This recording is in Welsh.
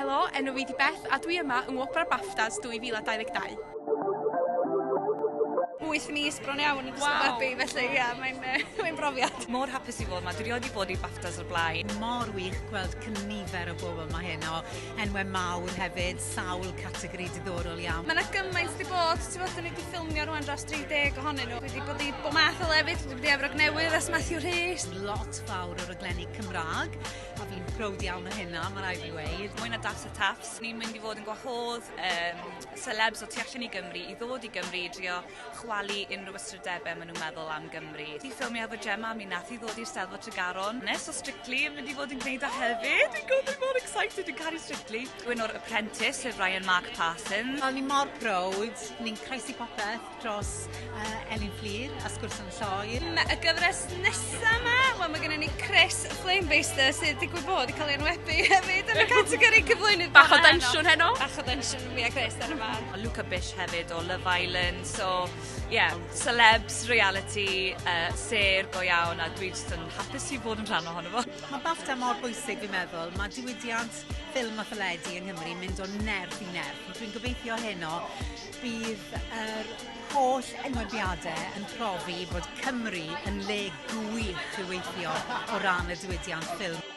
Helo, enw fi 'di Beth a dwi yma yng Ngwobrau BAFTAs 2022. 8 mis bron iawn yn gwisgo Waw. Barbie, felly ia, mae'n yy mae'n brofiad. Mor hapus i fod 'ma, dwi rioed 'di bod i BAFTAs o'r blaen. Mor wych gweld cynifer o bobl 'ma heno, enwau mawr hefyd, sawl categori diddorol iawn. Mae 'na gymaint 'di bod, ti'n bod, 'dan ni 'di ffilmio rwan dros 30 ohonyn nhw. Dwi 'di bod i bob math o lefydd, dwi 'di bod i Efrog Newydd ers Matthew Rhys. Lot fawr o raglenni Cymraeg, a fi'n prowd iawn o hynna, ma' raid fi weud. Mwy na data taffs, ni'n mynd i fod yn gwahodd um, celebs o tu allan i Gymru i ddod i Gymru i drio chwalu unrhyw ystrydebau maen nhw'n meddwl am Gymru. Di ffilmio efo Gemma, mi nath i ddod i'r Steddfod Tregaron. Nes o Strictly yn mynd i fod yn gwneud o hefyd. Dwi'n gwybod dwi'n mor excited, dwi'n caru Strictly. Rhywun o'r Apprentice, sef Ryan Mark Parsons. Wel, ni mor prowd, ni'n croesi popeth dros uh, Elin Fflur a Sgwrs yn y Lloer. Y gyfres nesa 'ma, wel mae gennym ni Chris Flamebaster sydd digwydd bod i cael ei enwebu hefyd yn y categori cyflwynydd. Bach o densiwn heno. Bach o densiwn fi a Chris ar y man. A Luca Bish hefyd o Love Island, so yeah, celebs, reality, sêr go iawn a dwi jyst yn hapus i fod yn rhan ohono fo. Mae BAFTA mor bwysig fi'n meddwl, mae diwydiant ffilm a theledu yng Nghymru yn mynd o nerth i nerth. Dwi'n gobeithio heno bydd yr holl enwebiadau yn profi bod Cymru yn le gwych i weithio o ran y diwydiant ffilm.